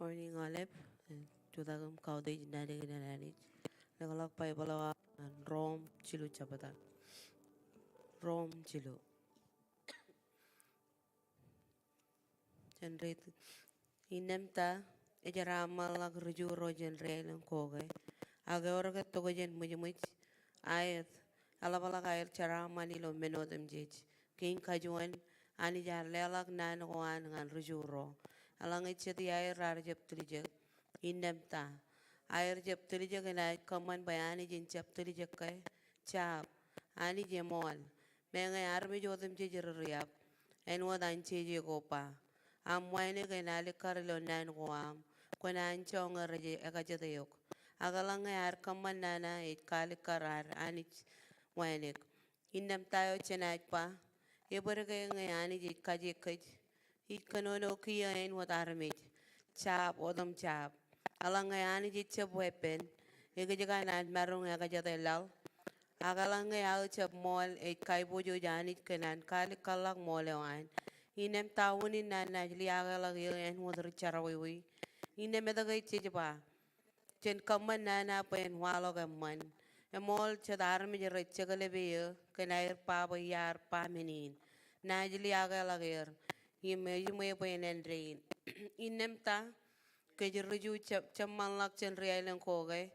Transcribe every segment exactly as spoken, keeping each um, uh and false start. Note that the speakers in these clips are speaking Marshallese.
Morning aolep, eh, jutak im kautiej naan kein an Anij. Leḷọk Baibōḷ eo aō ñan Rom jilu jebta. Rom jilu. Jen read. Innām ta, ejeraṃṃanḷọk ri-Ju ro jān ri-aelōñ ko ke, ak ewōr ke tokjān ṃwijṃwij? Aet, eḷapḷọk aer jeraṃṃan ilo men otemjej. Kein kajuon, Anij ear leḷọk naan ko an ñan ri-Ju ro. Eḷaññe jet iaer raar jab tiljek. Innām ta, aer jab tiljek enaaj kōṃṃan bwe Anij en jab tiljek ke? Jab, Anij eṃool. Meñe armej otemjej ri riab, āinwōt an jeje ko ba, aṃ wānōk en alikkar ilo naan ko aṃ, kwōn anjọ ñe rej ekajete eok. Ak eḷaññe ear kōṃṃan nana ej kaalikkar ad Anij wānōk. Innām ta eo jenaaj ba, ebōd ke ñe Anij ej kaje kōj, ij kōnono kiiō āinwōt armej? Jab, otem jab. Eḷaññe Anij ejjab weeppān, ekōjkan an maroñ ekajete laḷ? Ak eḷaññe aō jab ṃool, ej kaiboojoj Anij kōn an kaalikkar ḷọk ṃool eo an. Innām ta unin naan naaj liaakḷọk eō āinwōt ri-jerọwiwi? Innām etke jej ba, jen kōṃṃan nana bwe en waḷọk eṃṃan? Eṃool jet armej rej jeklepe eō kōn aer ba bwe iar ba men in. Naaj liaakḷọk er im ejiṃwe bwe en āindein. Innām ta, kōj ri-Ju jab, jab ṃanḷọk jān ri-aelōñ ko ke?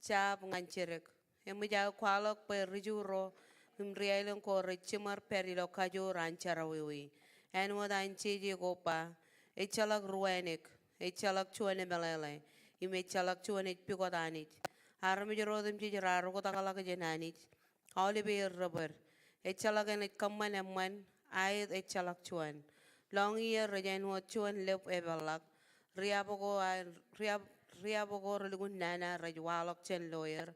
Jab, ñan jidik. Eṃōj aō kwaḷọk bwe ri-Ju ro im ri-aelōñ ko rej jiṃor pād ilo kajoor an jerọwiwi. Āinwōt an jeje ko ba, ejjeḷọk ruwānōk, ejjeḷọk juon emeḷeḷe, im ejjeḷọk juon ej pukot Anij. Armej ro otemjej raar oktakḷọk jān Anij. Aolep er rej bōd. Ejjeḷọk enaaj kōṃṃan eṃṃan, aet, ejjeḷọk juon. Lọñiier rej āinwōt juon lōb epeḷḷọk. Riab ko, a, riab, riab ko relukkuun nana rej waḷọk jān loer.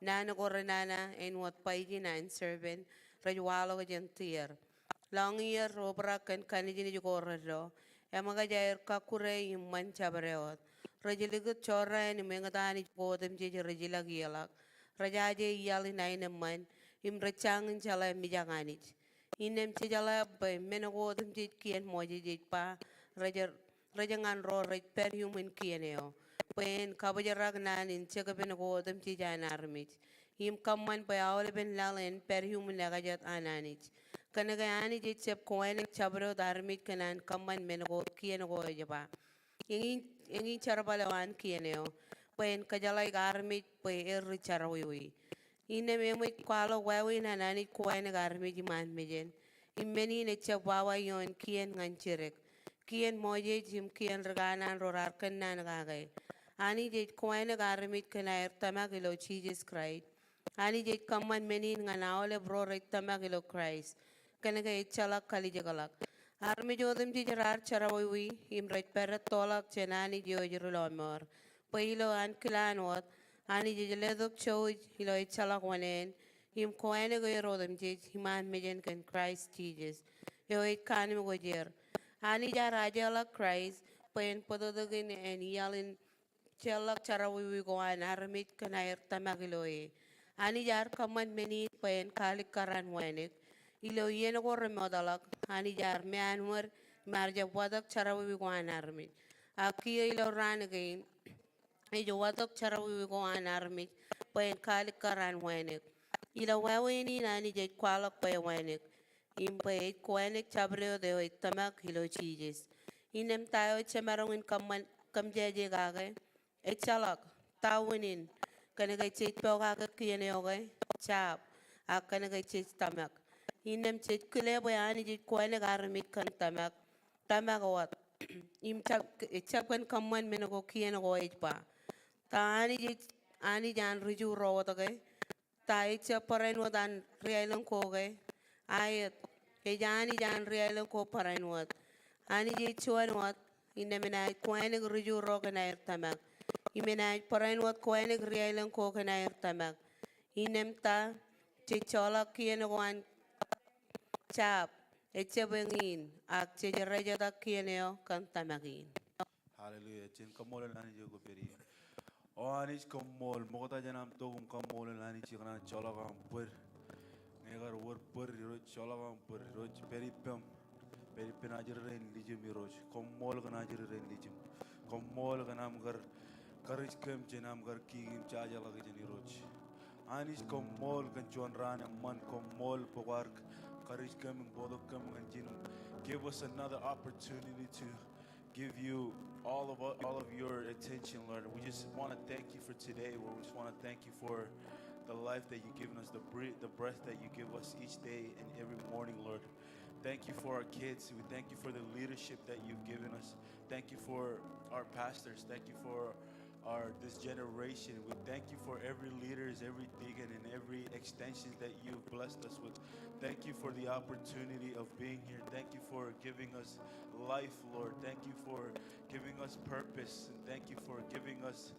Naan ko renana āinwōt baijin an serpent rej waḷọk jān tier. Lọñiier rej obrak kōn kanejnej ko reddo. Eṃōkaj aer kakkure im ṃan jabdewōt. Rej likūt jorrāān im eñtaan ej ko otemjej rej ilọk ie ḷọk. Rej aje iaḷ in aenōṃṃan im rej jañin jeḷā mijak Anij. Innām jejeḷā bwe men ko otemjej kien Moses ej ba, rej, rej ñan ro rej pād iuṃwin kien eo, bwe en kabōjrak naan in jekpen ko otemjej an armej, im kōṃṃan bwe aolepen laḷ en pād iuṃwin ekajet an Anij. Kōnke Anij ejjab kowānōk jabdewōt armej kōn an kōṃṃan men ko kien ko ej ba. Eñin, eñin jerbal eo an kien eo, bwe en kōjeḷāik armej bwe er ri-jerọwiwi. Innām eṃōj kwaḷọk wāween an Anij kowānōk armej iṃaan mejān. Im men in ejjab wawa ioon kien ñan jidik. Kien Moses im kien ri-kanaan ro raar kōnnaan kake. Anij ej kowānōk armej kōn aer tōmak ilo Jisōs Kraist. Anij ej kōṃṃan men in ñan aolep ro rej tōmak ilo Kraist. Kōnke ejjeḷọk kalijekḷọk. Armej otemjej raar jerọwiwi im rej pād ettoḷọk jān Anij eo ej ri-lọmọọr. Bwe ilo ankilaan wōt, Anij ej letok jouj ilo ejjeḷọk wōṇāān im kowānōk er otemjej iṃaan mejān kōn Kraist Jisōs, eo ej kaanemkwōj er. Anij ear ajeḷọk Kraist bwe en bōtōktōkin en iaḷ in jeorḷọk jerọwiwi ko an armej kōn aer tōmak ilo e. Anij ear kōṃṃan men in bwe en kaalikkar an wānōk. Ilo iien ko remootḷọk, Anij ear meanwōd im ear jab watōk jerọwiwi ko an armej. Ak kiiō ilo raan kein, ej watōk jerọwiwi ko an armej bwe en kaalikkar an wānōk. Ilo wāween in Anij ej kwaḷọk bwe ewānōk, im bwe ej kowānōk jabdewōt eo ej tōmak ilo Jisōs. Innām ta eo jemaroñ in kōṃṃan, kōmjāje kake? Ejjeḷọk. Ta unin? Kōnke jej pokake kien eo ke? Jab. Ak kōnke jej tōmak. Innām jej kile bwe Anij ej kowānōk armej kōn tōmak. Tōmak wōt. Im jab, ejjab kōn kōṃṃan men ko kien ko ej ba. Ta Anij ej, Anij an ri-Ju ro wōt ke? Ta ejjab barāinwōt an ri-aelōñ ko ke? Aet, ej Anij an ri-aelōñ ko barāinwōt. Anij ej juon wōt, innām enaaj kowānōk ri-Ju ro kōn aer tōmak. Im enaaj barāinwōt kowānōk ri-aelōñ ko kōn aer tōmak. Innām ta, jej joḷọk kien ko an? Jab, ejjab eñin, ak jej rejetak kien eo kōn tōmak in. Hallelujah. Jen kaṃṃoolol Anij eo kwōj pād ie. O Anij, kaṃṃool. Ṃokta jān am tok im kaṃṃoolol Anij, ikōṇaan joḷọk am bōd. Ñe kar wōr bōd Irooj, joḷọk am bōd Irooj, pād ippem. Pād ippān ajri rein lijim Irooj. Kaṃṃool kōn ajri rein lijim. Koṃṃool kōn aṃ kar karuj kōm jān aṃ kar kiki im jajeḷā kōj jān Irooj. Anij, koṃṃool kōn juon raan eṃṃan, koṃṃool bwe kwaar karuj kōm im bōktok kōm ñan ijin. Give us another opportunity to give you all of, all of your attention, Lord. We just want to thank you for today, Lord. We just want to thank you for the life that you've given us, the breath, the breath that you give us each day and every morning, Lord. Thank you for our kids. We thank you for the leadership that you've given us. Thank you for our pastors. Thank you for our, this generation. We thank you for every leaders, every deacon, and every extension that you've blessed us with. Thank you for the opportunity of being here. Thank you for giving us life, Lord. Thank you for giving us purpose. And thank you for giving us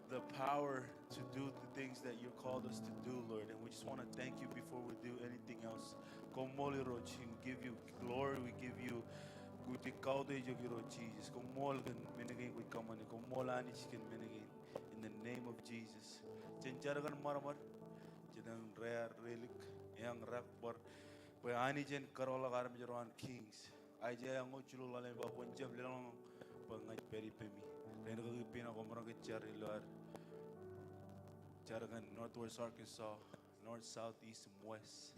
the power to do the things that you called us to do, Lord. And we just want to thank you before we do anything else. Koṃṃool Irooj, we give you glory, we give you, kwōj kautiej eok Irooj Jisōs. Koṃṃool kōn men kein kwōj kōṃṃane, koṃṃool Anij kōn men kein. In the name of Jesus. Jen jar kōn ṃadṃōd, jen rear relik, eañ rak bar, bwe Anij en kōtḷọk armej ro an Kings. Aiseia ñoul jilu ḷalem ej ba, kwōn jab leḷọk bwe ña ij pād ippemi. Rein kaki pinak, koṃ roñ ke jar ilo ad jar kōn Northwest Arkansas, North, South, East, and West.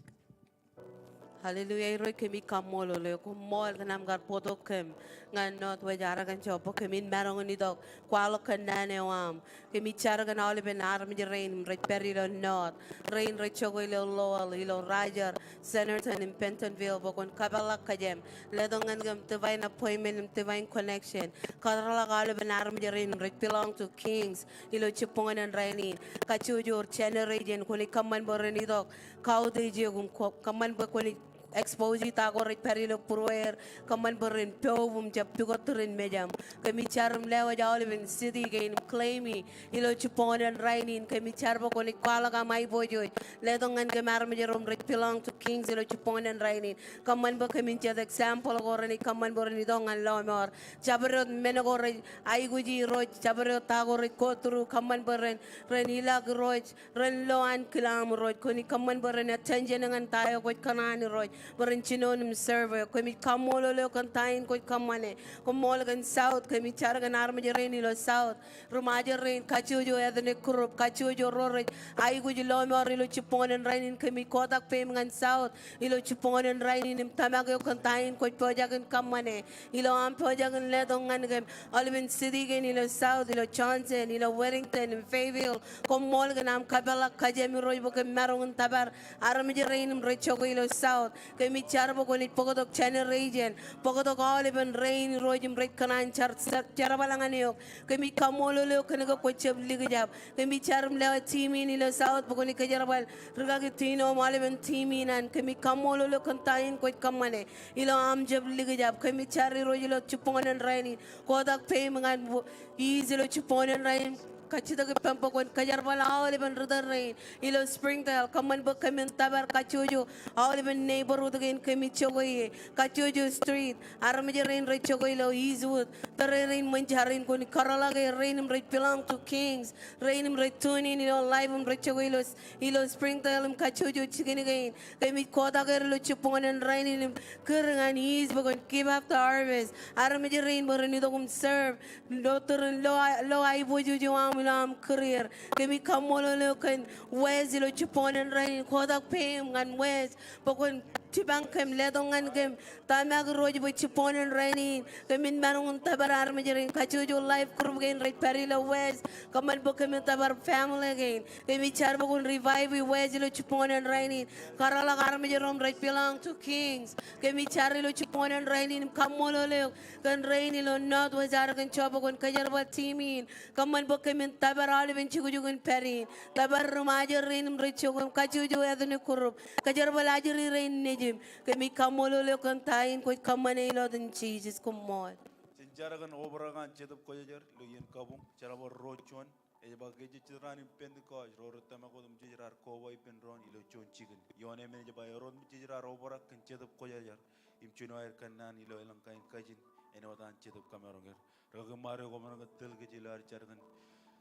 Hallelujah, Irooj kōmij kaṃṃoolol eok, koṃṃool kōn aṃ kar bōktok kōm ñan Northwest Arkansas bwe kōmin maroñ in itok kwaḷọk kōnnaan eo aṃ. Kōmij jar kōn aolepen armej rein im rej pād ilo North, rein rej jokwe ilo Lowell, ilo Rogers, Centerton im Bentonville, bwe kwōn kōpeḷḷọk kōjām. Letok ñan kōm divine appointment im divine connection. Kōtḷọk aolepen armej rein im rej belong to Kings ilo jibboñōn rainin. Kajjojo generation, kwōnaaj kōṃṃan bwe ren itok kautiej eok im kō-, kōṃṃan bwe kwōnaaj expose ta ko rej pād ilo būrueir, kōṃṃan bwe ren poub im jab pukot tūrin mejaṃ. Kōmij jar im lewōj aolepen city kein im claim e ilo jibboñōn rainin. Kōmij jar bwe kwōnaaj kwaḷọk aṃ aiboojoj. Letok ñan kōm armej ro im rej belong to Kings ilo jibboñōn rainin. Kōṃṃan bwe kōmin jet example ko renaaj kōṃṃan bwe ren itok ñan lọmọọr. Jabdewōt men ko rej aikuji Irooj, jabdewōt ta ko rej go through, kōṃṃan bwe ren, ren ilọk Irooj, ren lo ankilaan Irooj, kwōnaaj kōṃṃan bwe ren attention ñan ta eo kwōj kōṇaan Irooj, bwe ren jinoin im serve eok. Kōmij kaṃṃoolol eok kōn ta in kwōj kōṃṃane. Koṃṃool kōn South, kōmij jar kōn armej rein ilo South, ri-Ṃajeḷ rein, kajjojo ethnic group, kajjojo ro rej aikuj lọmọọr ilo jibboñōn rainin, kōmij kotak peiṃ ñan South ilo jibboñōn rainin im tōmak eok kōn ta in kwōj pojak in kōṃṃane. Ilo aṃ pojak in letok ñan kōm aolepen city kein ilo South, ilo Johnson, ilo Weddington, im Fayetteville. Koṃṃool kōn aṃ kōpeḷḷọk kōjām Irooj bwe kōm maroñ in tōpar armej rein im rej jokwe ilo South. Kōmij jar bwe kwōnaaj bōktok generation, bōktok aolepen rein Irooj im rej kōṇaan jar, jar, jerbal ñan eok. Kōmij kaṃṃoolol eok kōn ke kwōj jab likjab. Kōmij jar im lewōj team in ilo South bwe kwōnaaj kōjerbal rikaki Tino im aolepen team in an. Kōmij kaṃṃoolol eok kōn ta in kwōj kōṃṃane. Ilo aṃ jab likjab, kōmij jar Irooj ilo jibboñōn rainin, kotak peiṃ ñan East ilo jibboñōn rainin, kajjitōk ippaṃ bwe kwōn kōjerbal aolepen ri-tōl rein ilo Springdale, kōṃṃan bwe kōmin tōpar kajjojo aolepen neighborhood kein kōmij jokwe ie, kajjojo street, armej rein rej jokwe ilo Eastwood, tōre rein ṃōn jar in, kwōn kōtḷọk er, rein im rej belong to Kings, rein im rej tune in ilo live im rej jokwe ilo, ilo Springdale im kajjojo jikin kein. Kōmij kotak er ilo jibboñōn rainin im kūr ñan East bwe kwōn give up the harvest. Armej rein bwe ren itok im serve. Lo tūrin, lo a-, lo aiboojoj eo aṃ ilo aṃ kūr er. Kōmij kaṃṃoolol eok kōn West ilo jibboñōn rainin, kotak peiṃ ñan West bwe kwōn jipañ kōm, letok ñan kōm. Tōmak Irooj bwe jibboñōn rainin kōmin maroñ in tōpar armej rein, kajjojo life group kein rej pād ilo West, kōṃṃan bwe kōmin tōpar family kein. Kōmij jar bwe kwōn revive West ilo jibboñōn rainin. Kōtḷọk armej ro im rej belong to Kings. Kōmij jar ilo jibboñōn rainin im kaṃṃoolol eok kōn rein ilo Northwest Arkansas bwe kwōn kōjerbal team in. Kōṃṃan bwe kōmin tōpar aolepen jukjuk in pād in. Tōpar ri-Ṃajeḷ rein im rej jokwe im kajjojo ethnic group. Kōjerbal ajri rein nejim. Kōmij kaṃṃoolol eok kōn ta in kwōj kōṃṃane ilo etan Jisōs, koṃṃool. Jen jar kōn obrak an Jetōb Kwōjarjar ilo iien kabuñ, jerbal ruo juon. Ej ba ke ejejjet raan in Pentekost, ro rej tōmak wōt im jej raar koba ippān doon ilo juon jikin. Ioon emān ej ba, ewōr wōt im jej raar obrak kōn Jetōb Kwōjarjar im jino aer kōnnaan ilo elōñ kain kajin āinwōt an Jetōb kamaroñ er. Rikaki Ṃario, koṃ roñ ke tōl kōj ilo ad jar kōn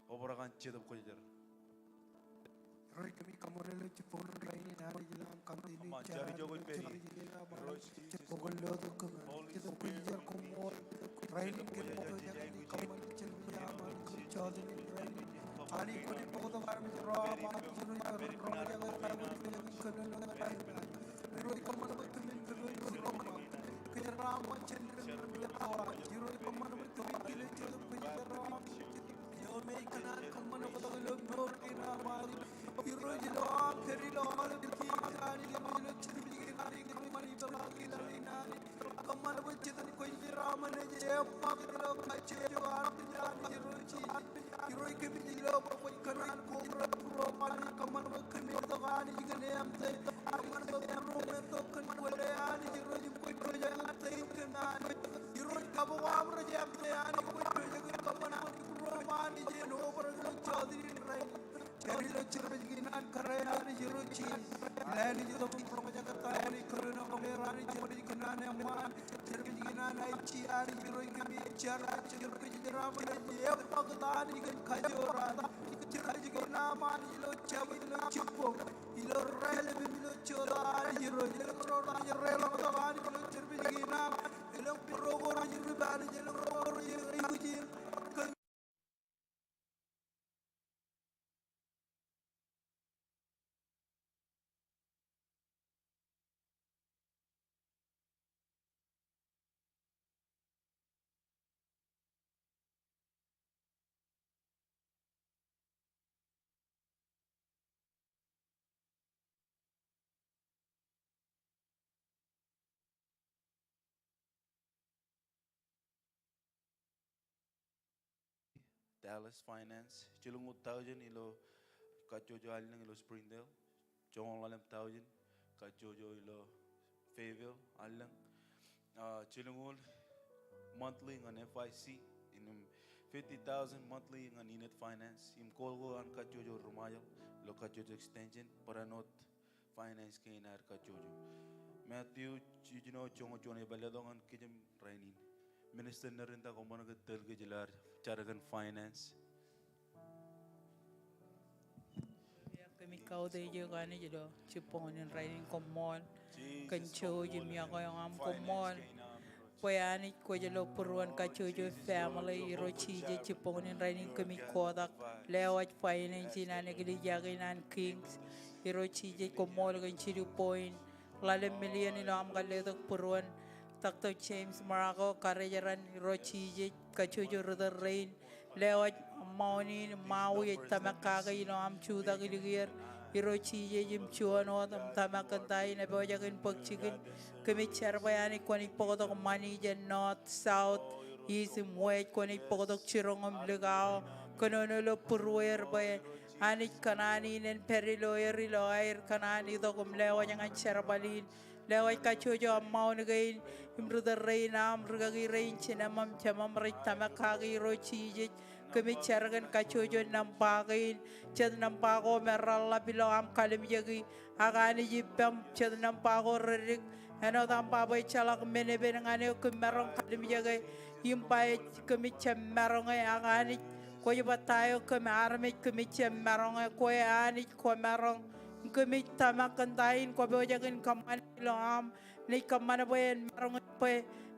obrak an Jetōb Kwōjarjar. Irooj, kōmij kaṃṃoolol eok ilo jibboñōn rainin, Anij ilo aṃ continue jar ijo kwōj pād ie. Irooj Jisōs, Holy Spirit, Jetōb Kwōjarjar, jej aikuj ie. Anij kwōnaaj bōktok armej ro aṃ, Irooj, kōnono kōn Irooj kōṃṃan bwe kōmin kōnono kōn ro aṃ. Kōjeraaṃṃan jān dik ro aṃ, Irooj, kōṃṃan bwe kōmin kile jet kwe ro aṃ. Eo me ej kōṇaan kōṃṃan bōktok ilo mour kein aṃ, Anij. Irooj, ilo aṃ pād ilo aolep kiiō, Anij, ilo jet ro kein, Anij, kōṃṃan bwe jet ro kein, Anij. Kōṃṃan bwe jet ro kein, Anij, ej eṃṃakūt ilo kajjojo armej, Anij, Irooj. Irooj, kōmij lo bwe kwōj kōṇaan kobrak būruōṃ, Anij. Kōṃṃan bwe kōmij tok, Anij, kōn eṃ tōl. Kōṃṃan bwe būruōṃ ej tok kōn kwōle, Anij, Irooj, im kwōj pojak im tōl kōm, Anij. Irooj, kab ko aṃ rej eṃ tōl, Anij, kwōj pojak im kōṃṃan bwe būruōṃ, Anij, en obrak ilo jota in rainin. Ilo service kein an kōrā, Anij, Irooj Jisōs. Anij, itok im roñjake ta eo kwōj kōnono kōm er, Anij, Irooj, kōn an eṃṃaan service kein an Aikuj, Anij, Irooj, kōmij jar, Irooj, kōmij jar, Anij, Irooj, eṃṃakūt, Anij, kōn kajoor an service kein aṃ, Anij, ilo jabōt, ilo jibboñ, ilo raelep im ilo jota, Anij, Irooj, ilo ro, Anij, ro, ro, Anij, ilo service kein aṃ, ilo ro, ro, Anij, ro, Anij, ilo ro, ro, Anij, Irooj, Dallas Finance, jilñuul taujin ilo kajjojo allōñ ilo Springdale, joñoul ḷalem taujin kajjojo ilo Fayetteville allōñ, ah, jilñuul monthly ñan F I C, im fifty thousand monthly ñan Enid Finance, im goal ko an kajjojo ri Ṃajeḷ ilo kajjojo extension, barāinwōt finance kein aer kajjojo. Matthew, jiljino joñoul juon, ej bar letok ñan kōj im rainin. Minister Nerinda, koṃṃan ke tōl kōj ilo ad jar kōn finance. Kōmij kautiej eok Anij ilo jibboñin rainin, koṃṃool kōn jouj im yokwe eo aṃ, koṃṃool bwe Anij kwōj lo būruon kajjojo family, Irooj Jisōs, jibboñin rainin kōmij kotak lewōj finance in an eklejia kein an Kings. Irooj Jisōs, koṃṃool kōn jilu point ḷalem million ilo aṃ kar letok būruon Doctor James Marocco, karijeran, Irooj Jisōs, kajjojo ritōl rein, lewōj amount in, Maui ej tōmak kake ilo aṃ jutak likier, Irooj Jisōs, im juon wōt im tōmak kōn ta in epojak in bōk jikin. Kōmij jar bwe Anij kwōnaaj bōktok ṃani jān north, south, east im west, kwōnaaj bōktok jiroñ im likao, kōnono ilo būrueir bwe Anij kōṇaan in en pād ilo er, ilo aer kōṇaan itok im lewōj ñan jerbal in. Lewōj kajjojo amount kein im ritōl rein aṃ, rikaki rein, jinōṃṃan, jemṃan rej tōmak kaki, Irooj Jisōs. Kōmij jar kōn kajjojo nōṃba kein, jet nōṃba ko me reḷap ilo aṃ kalimjeki, ak Anij ippaṃ, jet nōṃba ko reddik. Āinwōt aṃ ba bwe ejjeḷọk men epen ñan eok kōm maroñ kalimjeke im ba ej kōmij jab maroñe, ak Anij kwōj ba ta eo kōm armej kōmij jab maroñe, kwe Anij kwōmaroñ. Kōmij tōmak kōn ta in kwō pojak in kōṃṃane ilo aṃ. Naaj kōṃṃan bwe en maroñ bwe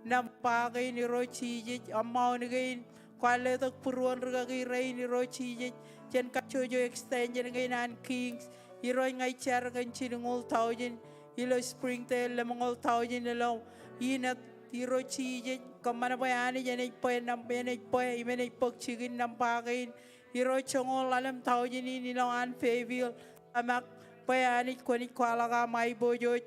nōṃba kein, Irooj Jisōs, amount kein kwaar letok būruon rikaki rein, Irooj Jisōs, jān kajjojo extension kein an Kings. Irooj, ña ij jar kōn jilñuul taujin ilo Springdale, lemñoul taujin ilo Enid, Irooj Jisōs, kōṃṃan bwe Anij enaaj bwe nōṃ, enaaj bwe im enaaj bōk jikin nōṃba kein. Irooj, joñoul ḷalem taujin in ilo an Fayetteville, tōmak bwe Anij kwōnaaj kwaḷọk aṃ aiboojoj.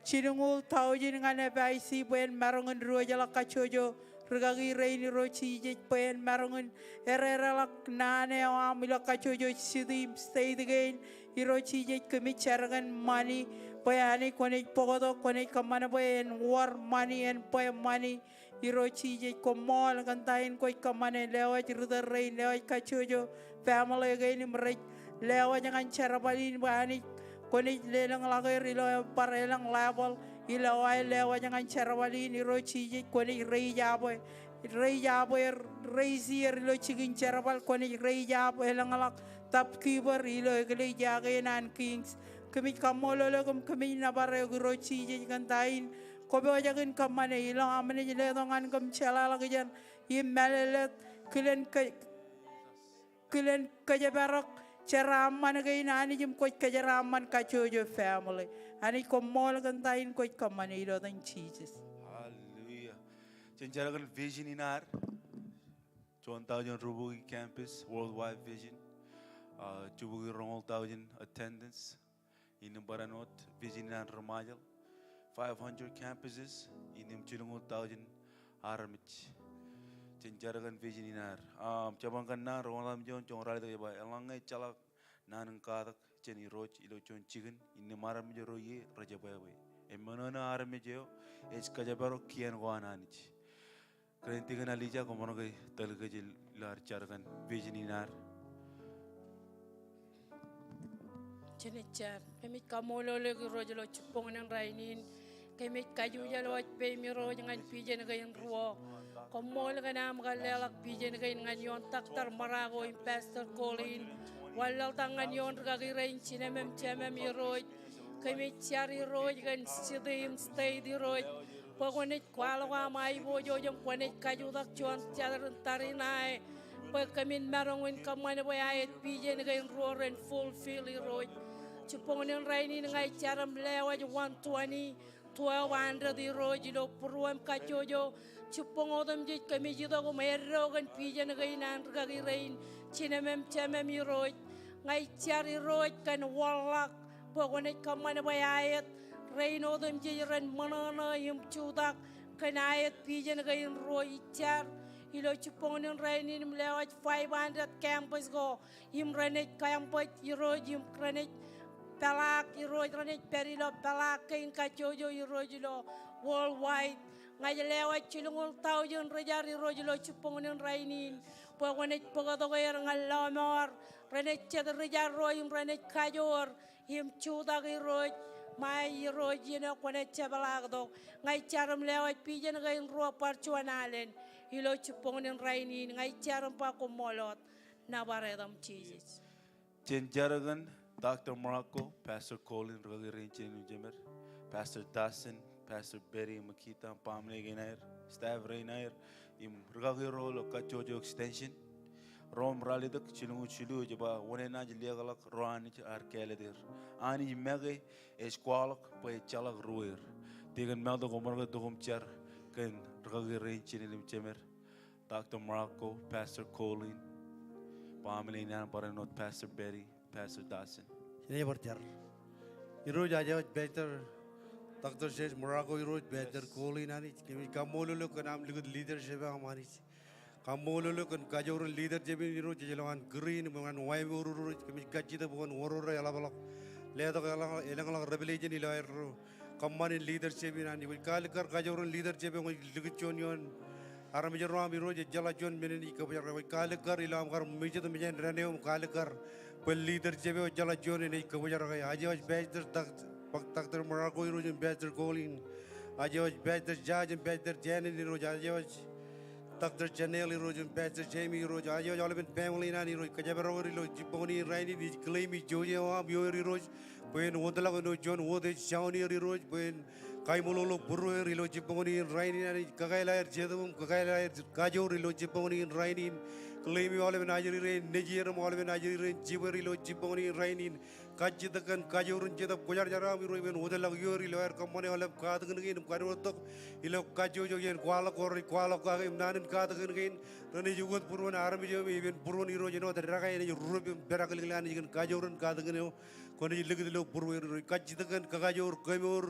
Jilñuul taujin ñan F I C bwe en maroñ in diwōjḷọk kajjojo rikaki rein, Irooj Jisōs, bwe en maroñ in erereḷọk naan eo aṃ ilo kajjojo city im state kein. Irooj Jisōs, kōmij jar kōn ṃani bwe Anij kwōnaaj bōktok, kwōnaaj kōṃṃan bwe en wōr ṃani, en bwe ṃani. Irooj Jisōs, koṃṃool kōn ta in kwōj kōṃṃane, lewōj ritōl rein, lewōj kajjojo family kein im rej lewōj ñan jerbal in bwe Anij kwōnaaj lelōñḷọk er ilo bar elōñ level ilo aer lewōj ñan jerbal in. Irooj Jisōs, kwōnaaj raise up er, raise up er, raise er ilo jikin jerbal, kwōnaaj raise up elōñḷọk top giver ilo eklejia kein an Kings. Kōmij kaṃṃoolol eok im kōmij nōbar eok, Irooj Jisōs, kōn ta in kwō pojak in kōṃṃane ilo aṃ naaj letok ñan kōm jeḷāḷọkjeṇ im mālōtlōt kilen ke kilen kōjparok jeraaṃṃan kein Anij im kwōj kōjeraaṃṃan kajjojo family. Anij koṃṃool kōn ta in kwōj kōṃṃane ilo etan Jisōs. Hallelujah. Jen jar kōn vision in ad. Juon thousand rubuki campus, worldwide vision. Uh, jubuki roñoul thousand attendance. Innām barāinwōt vision in ad ri Ṃajeḷ. Five hundred campuses, innām jilñuul thousand armej. Jen jar kōn vision in ad. Um, jeban kōnnaan, roñoul ḷalem juon, joñoul ralitōk ej ba, eḷaññe ejjeḷọk naan in katak jān Irooj ilo juon jikin, innām armej ro ie rej jebwābwe. Im ṃōṇōṇō armej eo ej kōjparok kien ko an Anij. Kōn Deacon Elijah, koṃro ke tōl kōj ilo ad jar kōn vision in ad. Jen jar. Kōmij kaṃṃoolol eok Irooj ilo jibboñōn rainin. Kōmij kajujuḷ wōj peiṃ Irooj ñan vision kein ruo. Koṃṃool kōn aṃ kar leḷọk vision kein ñan ioon Doctor Morocco im Pastor Colleen. Wanlaḷtak ñan ioon rikaki rein, jinōm im jemem Irooj. Kōmij jar Irooj kōn city im state Irooj. Bwe kwōnaaj kwaḷọk aṃ aiboojoj im kwōnaaj kajutak juon jar in tariṇae. Bwe kōmin maroñ in kōṃṃan bwe aet vision kein ruo ren fulfill Irooj. Jibboñōn rainin ña ij jar im lewōj one twenty, twelve hundred Irooj ilo būruōm kajjojo. Jibboñ otemjej kōmij itok im eddo kōn vision kein an rikaki rein, jinōm im jemem Irooj. Ña ij jar Irooj kōn wōnḷọk bwe kwōnaaj kōṃṃan bwe aet. Rein otemjej ren ṃōṇōṇō im jutak kōn aet vision kein ruo. Ij jar ilo jibboñōn rainin im lewōj five hundred campus ko im renaaj campus Irooj im renaaj peḷaak Irooj, renaaj pād ilo peḷaak kein kajjojo Irooj ilo worldwide. Ña ij lewōj jilñuul thousand ri jar Irooj ilo jibboñōn rainin bwe kwōnaaj bōktok er ñan lọmọọr. Renaaj jet ri jar ro im renaaj kajoor im jutak Irooj, ṃae Irooj iien eo kwōnaaj jepḷaaktok. Ña ij jar im lewōj vision kein ruo bar juon alen ilo jibboñōn rainin. Ña ij jar im ba koṃṃool wōt. Nōbar etaṃ Jisōs. Jen jar kōn Doctor Morocco, Pastor Colleen, rikaki rein, jinōn im jemed, Pastor Dawson, Pastor Betty, Makita, baaṃle kein aer, staff rein aer, im rikaki ro ilo kajjojo extension. Ro im ralitōk jilñuul jilu ej ba, wōn enaaj leḷọk ro Anij ad kāālōt er? Anij make ej kwaḷọk bwe ejjeḷọk ruōer. Deacon Melto, koṃro ke tok im jar kōn rikaki rein, jinōn im jemed, Doctor Morocco, Pastor Colleen, baaṃle in an barāinwōt, Pastor Betty, Pastor Dawson. Jen bar jar. Irooj, aje wōj Pastor Doctor James Morocco Irooj, Pastor Colleen Anij, kōmij kaṃṃoolol eok kōn aṃ likūt leadership eo aṃ Anij. Kaṃṃoolol eok kōn kajoor in leadership in Irooj, ej lo an kūr in im ñan wāween ro Irooj, kōmij kajjitōk bwe kwōn wōr ro eḷapḷọk. Letok elōñ, elōñḷọk revelation ilo aerro kōṃṃan in leadership in Anij. Kwōj kaalikkar kajoor in leadership eo ñe ij likūt juon ioon armej ro aṃ Irooj, ejjeḷọk juon men enaaj kōbōjrak. Kwōj kaalikkar ilo aṃ kar mejed mejān dān eo im kaalikkar bwe leadership eo ejjeḷọk juon enaaj kōbōjrak. Aje wōj Pastor Doc-, Doc-, Doctor Morocco Irooj im Pastor Colleen. Aje wōj Pastor Judge im Pastor Janet Irooj. Aje wōj Doctor Janelle Irooj im Pastor Jamie Irooj. Aje wōj aolepen family in an Irooj. Kōjparok er ilo jibboñōn in rainin, ij claim e jouj eo aṃ ioer Irooj. Bwe en wōtlọk ilo juon wōt ej sound er Irooj. Bwe en kaṃṃoolol būrueir ilo jibboñōn in rainin Anij, kōkāāl aer jetōb im kōkāāl aer kajoor ilo jibboñōn in rainin. Claim e aolepen ajri rein nejier im aolepen ajri rein jibwer ilo jibboñōn in rainin. Kajjitōk kōn kajoor in Jetōb Kwōjarjar aṃ Irooj, bwe en wōtlọk ioer ilo aer kōṃṃane aolep katakin kein im kadiwōjtok ilo kajjojo iien kwaḷọk ko rej kwaḷọk kake im naan in katakin kein renaaj ukōt būruon armej eo im epen būruon Irooj āinwōt dekā enaaj rup im pedakliklik Anij kōn kajoor in katakin eo kwōnaaj likūt ilo būrueir Irooj. Kajjitōk kōn kakajoor kōmour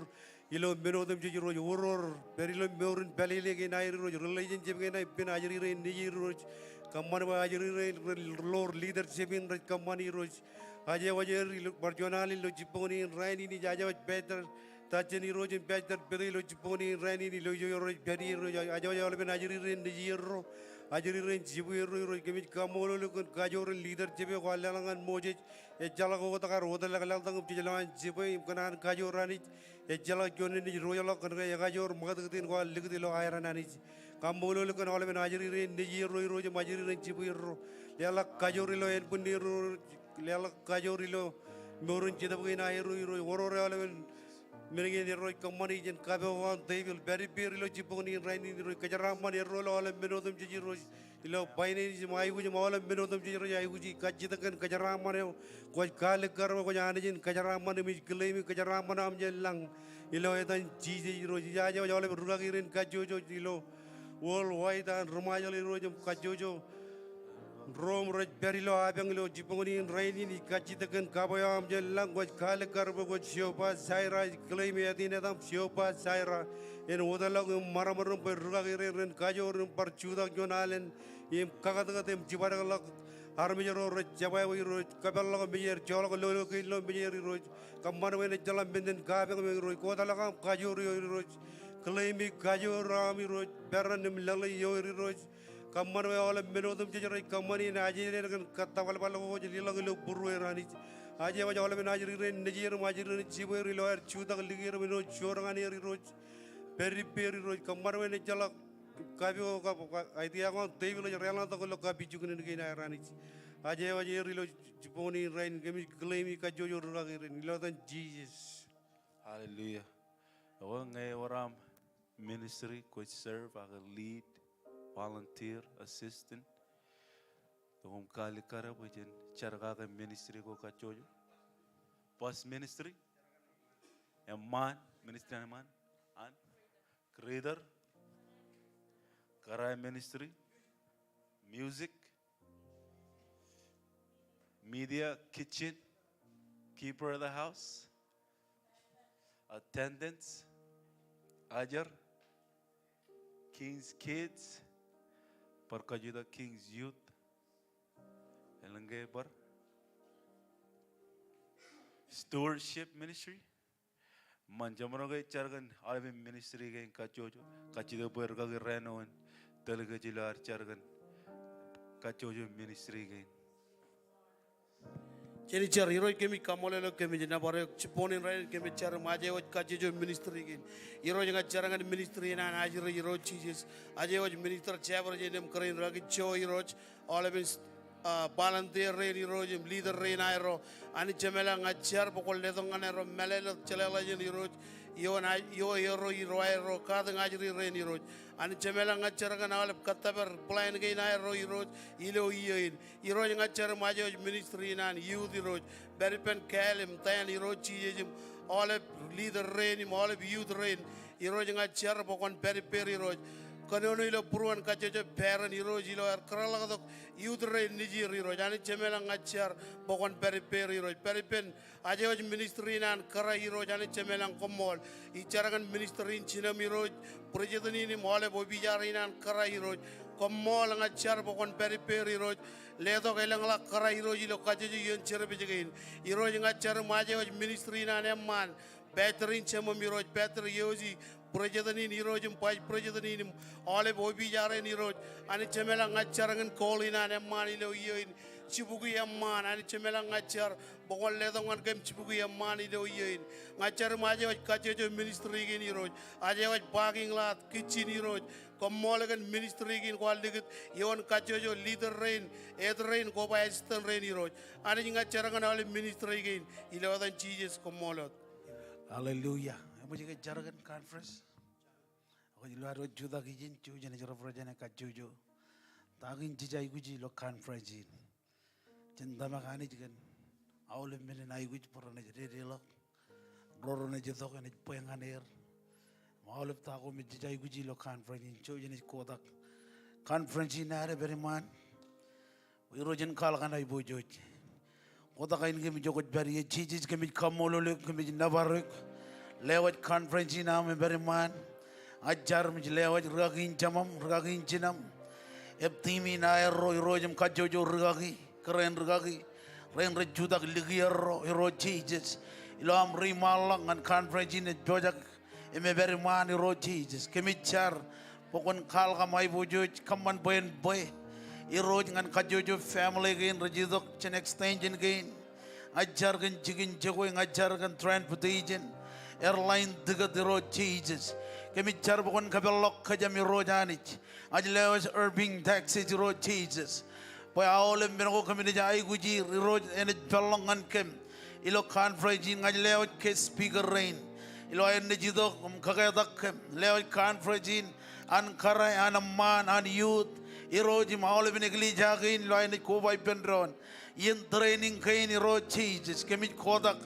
ilo men otemjej Irooj, oror, pād ilo mour in pālele kein aer Irooj, relationship kein aer ippān ajri rein nejier Irooj. Kōṃṃan bwe ajri rein ren ḷoor leadership in rej kōṃṃani Irooj. Aje wōj er ilo bar juon alen ilo jibboñōn in rainin, ij aje wōj Pastor Dawson Irooj im Pastor Betty ilo jibboñōn in rainin ilo ijo rej pād ie Irooj. Aje wōj aolepen ajri rein nejierro, ajri rein jibwierro Irooj. Kōmij kaṃṃoolol eok kōn kajoor in leadership eo kwaar leḷọk ñan Moses. Ejjeḷọk oktak, ear wōtlọk laḷtak im jej lo an jibwe im kōn an kajoor Anij. Ejjeḷọk juon enaaj diwōjḷọk kōn ke ekajoor ṃakūtkūt in kwaar likūt ilo aer an Anij. Kaṃṃoolol kōn aolepen ajri rein nejierro Irooj im ajri rein jibwierro. Leḷọk kajoor ilo ānbwinnier Irooj. Leḷọk kajoor ilo mour in jetōb kein aerro Irooj. Oror aolepen Men kein Irooj kōṃṃani jān kapo ko an tepil, pād ippāer ilo jibboñ in rainin Irooj, kōjeraaṃṃan erro ilo aolep men otemjej Irooj, ilo finance im aikuj im aolep men otemjej Irooj, aikuji kajjitōk kōn kōjeraaṃṃan eo, kwōj kaalikkar bwe kwōj Anij in kōjeraaṃṃan im ij claim kōjeraaṃṃan eo aṃ jān lañ. Ilo etan Jisōs Irooj, ij aje wōj aolep rūkaki rein kajjojo ilo worldwide an ri-Ṃajeḷ Irooj im kajjojo ro im rej pād ilo apañ ilo jibboñ in rainin, ij kajjitōk kōn kapo eo aṃ jān lañ, kwōj kaalikkar bwe kwōj Jehovah Jireh, ij claim etan etaṃ Jehovah Jireh, en wōtlọk im ṃaraṃaraṃ bwe rūkaki rein ren kajoor im bar jutak juon alen im kakōtkōt im jibadekḷọk armej ro rej jebwābwe Irooj, kōpeḷḷọk mejeir, joḷọk lolo kein ilo mejeir Irooj, kōṃṃan bwe en ejjeḷọk men in kapañ eo Irooj, kwōtlọk aṃ kajoor eo Irooj, claim kajoor eo aṃ Irooj, peran im lōḷḷōñ eo Irooj, kōṃṃan bwe aolep men otemjej rej kōṃṃani en ajri er kōn kōttōbalbal ko kwōj leḷọk ilo būrueir Anij. Aje wōj aolepen ajri rein nejier im ajri rein jibweir ilo aer jutak likier im ilo joor ñan er Irooj. Pād ippāer Irooj, kōṃṃan bwe en ejjeḷọk kapo, kapo, ka, idea ko an tepil ej reḷọñtok ilo kapijuknen kein aer Anij. Aje wōj er ilo jibboñ in rainin, kōmij claim kajjojo rūkaki rein ilo etan Jisōs. Hallelujah. Ekwe ñe ewōr aṃ ministry kwōj serve ak lead, volunteer, assistant, koṃ kaalikkar bwe jen jar kake ministry ko kajjojo. Bus ministry, eṃṃaan, ministry eṃṃaan, an, greeter, kōrā ministry, music, media, kitchen, keeper of the house, attendance, ajri, King's Kids, bar kajutak King's Youth, elōñ ke bar stewardship ministry, Eṃṃan, jeṃro ke jar kōn aolepen ministry kein kajjojo, kajjitōk bwe rūkaki rāṇo en tōl kōj ilo ad jar kōn kajjojo ministry kein. Jen jar. Irooj, kōmij kaṃṃoolol eok, kōmij nōbar eok jibboñin rainin, kōmij jar im aje wōj kajjojo ministry kein. Irooj, ña jar ñan ministry in an ajri, Irooj Jisōs. Aje wōj minister Jabber jān im kōrā in rūkaki Joe, Irooj. Aolepen, ah, volunteer rein Irooj im leader rein aerro. Anij Jemem ilañ, ña jar bwe kwōn letok ñan erro mālōtlōt, jeḷāḷọkjeṇ en Irooj. Ioon a-, ioon erro, ioon aerro, katakin ajri rein Irooj. Anij Jemem ilañ, ña jar kōn aolep kōttōpar plan kein aerro Irooj. Ilo iiō in Irooj, ña jar im aje wōj ministry in an youth Irooj. Pād ippān kāāl im tōn Irooj Jisōs im aolep leader rein im aolep youth rein. Irooj, ña jar bwe kwōn pād ippāer Irooj. Kōnono ilo būruon kajjojo parent Irooj ilo aer kōrọọlḷọktok youth rein nejier Irooj. Anij Jemem ilañ, ña jar bwe kwōn pād ippāer Irooj. Pād ippān aje wōj ministry in an kōrā Irooj. Anij Jemem ilañ, koṃṃool. Ij jar kōn ministry in jinem Irooj. President in im aolep opijar in an kōrā Irooj. Koṃṃool, ña jar bwe kwōn pād ippāer Irooj. Letok elōñḷọk kōrā Irooj ilo kajjojo iien service kein. Irooj, ña jar im aje wōj ministry in an eṃṃaan. Pastor in jemem Irooj, Pastor Yosi, president in Irooj im vice president in im aolep opijar in Irooj. Anij Jemem ilañ, ña jar kōn call in an eṃṃaan ilo iiō in. Jibukwi eṃṃaan, Anij Jemem ilañ, ña jar bwe kwōn letok ñan kōm jibukwi eṃṃaan ilo iiō in. Ña jar im aje wōj kajjojo ministry kein Irooj. Aje wōj parking lot, kitchen Irooj. Koṃṃool kōn ministry kein kwaar likūt ioon kajjojo leader rein, head rein, koba assistant rein Irooj. Anij, ña jar kōn aolep ministry kein ilo etan Jisōs, koṃṃool wōt. Hallelujah. Eṃōj ke jar kōn conference? Ak ilo ad wōj jutak ijin, jouj im jen represent kajjojo ta kein jej aikuji ilo conference in. Jen tōmak Anij kōn aolep men in aikuj bwe renaaj dedeḷọk, ro renaaj itok enaaj bwe ñan er. Im aolep ta ko me jej aikuji ilo conference in, jouj im jej kotak conference in ad epād iṃaan. Irooj en kwaḷọk an aiboojoj. Kotak ainikiōṃ ijo kwōj pād ie. Jisōs, kōmij kaṃṃoolol eok, kōmij nōbar eok. Lewōj conference in aṃ epād iṃaan. Ña jar im ij lewōj rūkaki in jemem, rūkaki in jinem. Ep team in aerro Irooj im kajjojo rūkaki, kōrā in rūkaki rein rej jutak likierro Irooj Jisōs. Ilo aṃ reiṃaanḷọk ñan conference in ej pojak im epād iṃaan Irooj Jisōs. Kōmij jar bwe kwōn kwaḷọk aṃ aiboojoj, kōṃṃan bwe en bwe Irooj ñan kajjojo family kein rej itok jān extension kein. Ña jar kōn jikin jokwe, ña jar kōn transportation, airline ticket Irooj Jisōs. Kōmij jar bwe kwōn kōpeḷḷọk kōjām Irooj Anij. Ña ij lewōj Irving, Texas Irooj Jisōs. Bwe aolep men ko kōm naaj aikuji Irooj enaaj peḷḷọk ñan kōm. Ilo conference in ña ij lewōj guest speaker rein. ilo aer naaj itok im kaketak kōm. Lewōj conference in an kōrā, an eṃṃaan, an youth, Irooj, im aolepān eklejia kein ilo aer naaj koba ippān doon. Iien training kein, Irooj Jisōs, kōmij kotak.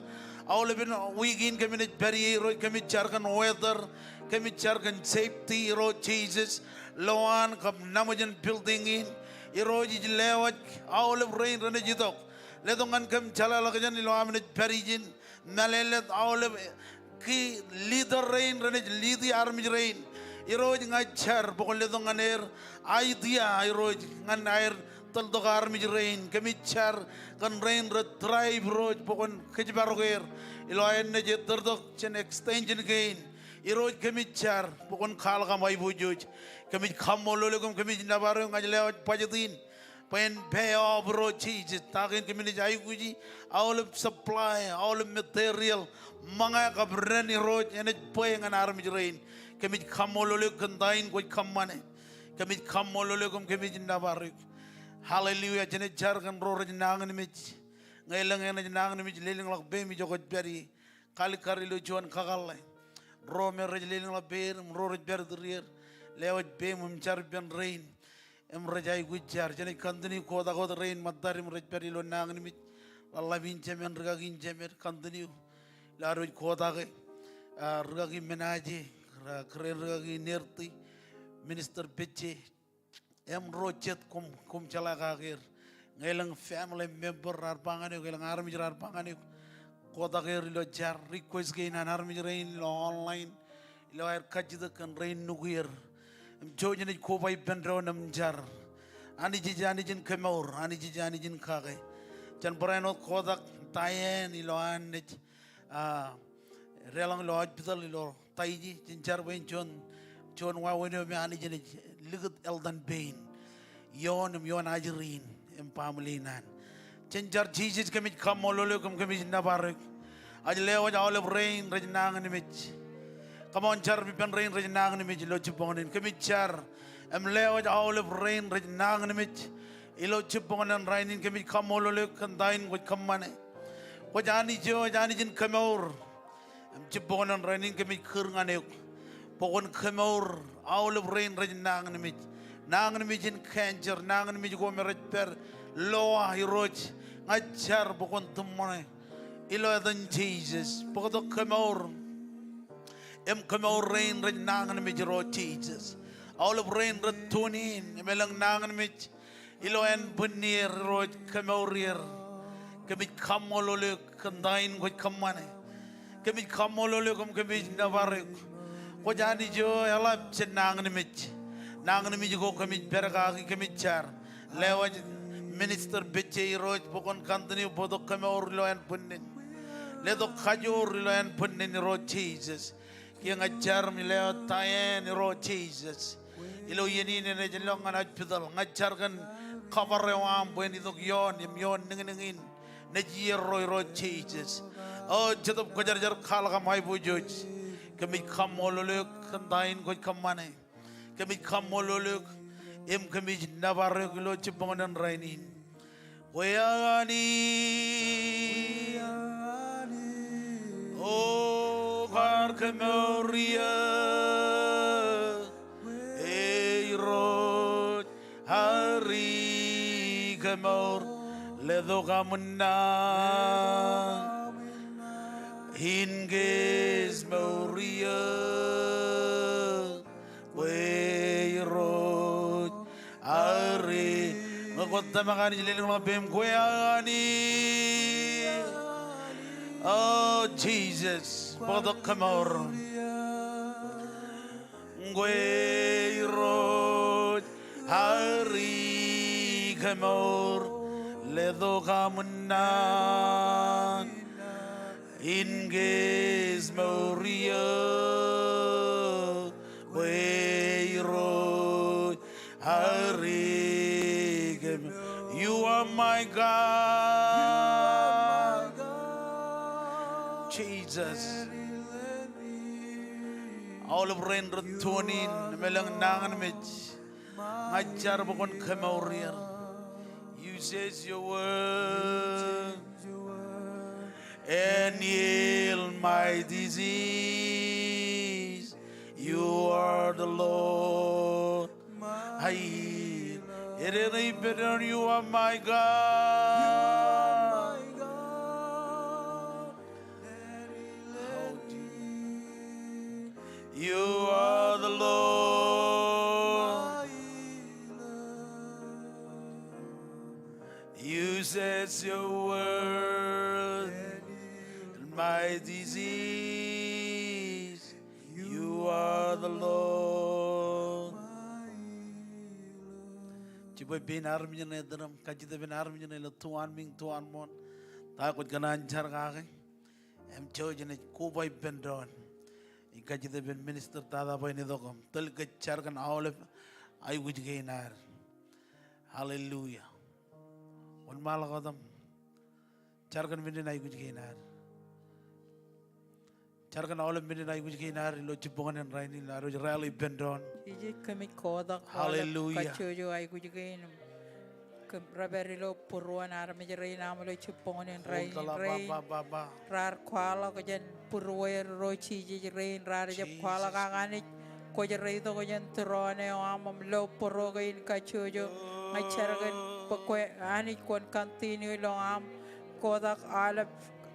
Aolepān wiik in kōmij pād ie, Irooj, kōmij jar kōn weather, kōmij jar kōn safety, Irooj Jisōs. Lowaan kab naṃōj in building in, Irooj, ij lewōj aolep rein renaaj itok. Letok ñan kōm jeḷāḷọkjeṇ ilo am naaj pād ijin. Mālōtlōt aolep key leader rein renaaj lead armej rein. Irooj, ña ij jar bwe kwōn letok ñan er idea, Irooj, ñan aer tōltok armej rein. Kōmij jar kōn rein rej drive, Irooj, bwe kwōn kōjparok er ilo aer naaj ettōrtok jān extension kein. Irooj, kōmij jar bwe kwōn kwaḷọk aṃ aiboojoj. Kōmij kaṃṃoolol eok im kōmij nōbar eok. Ña ij lewōj budget in bwe en pay off, Irooj Jisōs, ta kein kōmij aikuji, aolep supply, aolep material, ṃōñā kab rent, Irooj, enaaj bwe ñan armej rein. Kōmij kaṃṃoolol eok kōn ta in kwōj kōṃṃane. Kōmij kaṃṃoolol eok im kōmij nōbar eok. Hallelujah. Jenaaj jar kōn ro rej nañinmej. Ñe elōñ enaaj nañinmej, lelōñḷọk peiṃ ijo kwōj pād ie. Kalikkar ilo juon kakōḷḷe. Ro me rej lelōñḷọk peier im ro rej pād iturieer, lewōj peiṃ im jar ippān rein im rej aikuj jar. Jenaaj continue kotak wōt rein ṃōttad im rej pād ilo nañinmej. Ḷaḷḷap in jemān, rikaki in jemān, continue ilo ad wōj kotake. Ah, rikaki Menaje, ra-, kōrā in rikaki Nerti, Minister Pejje, im ro jet koṃ, koṃ jeḷā kake er. Ñe elōñ family member raar ba ñan eok, elōñ armej raar ba ñan eok, kotak er ilo jar. Request kein an armej rein ilo online, ilo aer kajjitōk kōn rein nukwier. Im jouj naaj koba ippān doon im jar. Anij ej Anij in kemour, Anij ej Anij in kake. Jen barāinwōt kotak Diane ilo an naaj, ah, deḷọñ ilo hospital ilo Taiji. Jen jar bwe en juon, juon wāween eo me Anij enaaj likūt health in pein ioon im ioon ajri in im baaṃle in an. Jen jar. Jisōs, kōmij kaṃṃoolol eok im kōmij nōbar eok. Ij lewōj aolep rein rej nañinmej. Come on, jar ippān rein rej nañinmej ilo jibboñōn in. Kōmij jar im lewōj aolep rein rej nañinmej ilo jibboñōn in rainin. Kōmij kaṃṃoolol eok kōn ta in kwōj kōṃṃane. Kwōj Anij eo ej Anij in kemour. Im jibboñōn in rainin kōmij kūr ñan eok bwe kwōn kemour aolep rein rej nañinmej. Nañinmej in cancer, nañinmej ko me rej pād lowa, Irooj. Ña ij jar bwe kwōn tūṃṃoṇe ilo etan Jisōs. Bōktok kemour im kemour rein rej nañinmej, Irooj Jisōs. Aolep rein rej tune in im elōñ nañinmej ilo ānbwinnier, Irooj, kemour er. Kōmij kaṃṃoolol eok kōn ta in kwōj kōṃṃane. Kōmij kaṃṃoolol eok im kōmij nōbar eok. Kwōj Anij eo eḷap jān nañinmej. Nañinmej ko kōmij pād kaki, kōmij jar. Lewōj Minister Pejje, Irooj, bwe kwōn continue bōktok kemour ilo ānbwinnin. Letok kajoor ilo ānbwinnin, Irooj Jisōs. Kiiō ña ij jar im lewōj Diane, Irooj Jisōs. Ilo iien in enaaj lọk ñan hospital, ña ij jar kōn cover eo aṃ bwe en itok ioon im ioon niñniñ in nejierro, Irooj Jisōs. O Jetōb Kwōjarjar, kwaḷọk aṃ aiboojoj. Kōmij kaṃṃoolol eok kōn ta in kwōj kōṃṃane. Kōmij kaṃṃoolol eok im kōmij nōbar eok ilo jibboñōn in rainin. Kwe aō Anij, o kwaar kemour eō, e Irooj, aō ri kemour, letok aṃ naan in kemour eō. Kwe Irooj, aō ri. Ñe kwōj tōmak Anij, lelōñḷọk peiṃ. Kwe aō Anij. O Jisōs, bōktok kemour. Kwe Irooj, aō ri kemour, letok aṃ naan in kemour eō. Kwe Irooj, aō ri kemour. You are my God. Jesus. Aolep rein rej tune in im elōñ nañinmej, ña ij jar bwe kwōn kemour er. You says your word. and heal my disease. You are the Lord, my healer. Eren ej ippān doon, you are my God. You are my God. You are the Lord. You said your word, and my disease, you are the Lord. Jibwe pein armej ṇe etal im kajjitōk ippān armej ṇe ilo tuanmiiñ tuanmooṇ. Ta kwōj kōṇaan jar kake im jouj im koba ippān doon. Ij kajjitōk ippān minister tata bwe en itok im tōl kōj jar kōn aolep aikuj kein ad. Hallelujah. Wōnṃaanḷọk wōt im jar kōn men in aikuj kein ad. Jar kōn aolep men in aikuj kein ad ilo jibboñōn in rainin, ad wōj rally ippān doon. Jisōs, kōmij kotak aolep, hallelujah, kajjojo aikuj kein im kōm rej pād ilo būruon armej rein aṃ ilo jibboñōn in rainin. Rein raar kwaḷọk jān būrueir, Irooj Jisōs, rein raar jab kwaḷọk ak Anij, kwōj reitok jān tūroon eo aṃ im lo būruo kein kajjojo. Ña ij jar kōn bwe kwe Anij kwōn continue ilo aṃ kotak aolep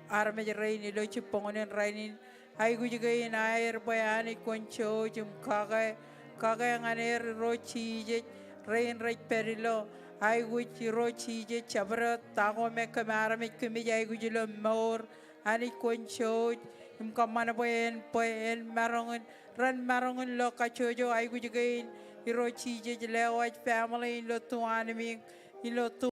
armej rein ilo jibboñōn in rainin. Aikuj kein aer bwe Anij kwōn jouj im kake, kake ñan er Irooj Jisōs, rein rej pād ilo aikuj Irooj Jisōs, jabdewōt ta ko me kōm armej kōmij aikuj ilo mour. Anij kwōn jouj im kōṃṃan bwe en, bwe en maroñ in, ren maroñ in lo kajjojo aikuj kein Irooj Jisōs, lewōj family in ilo tuanmiiñ, ilo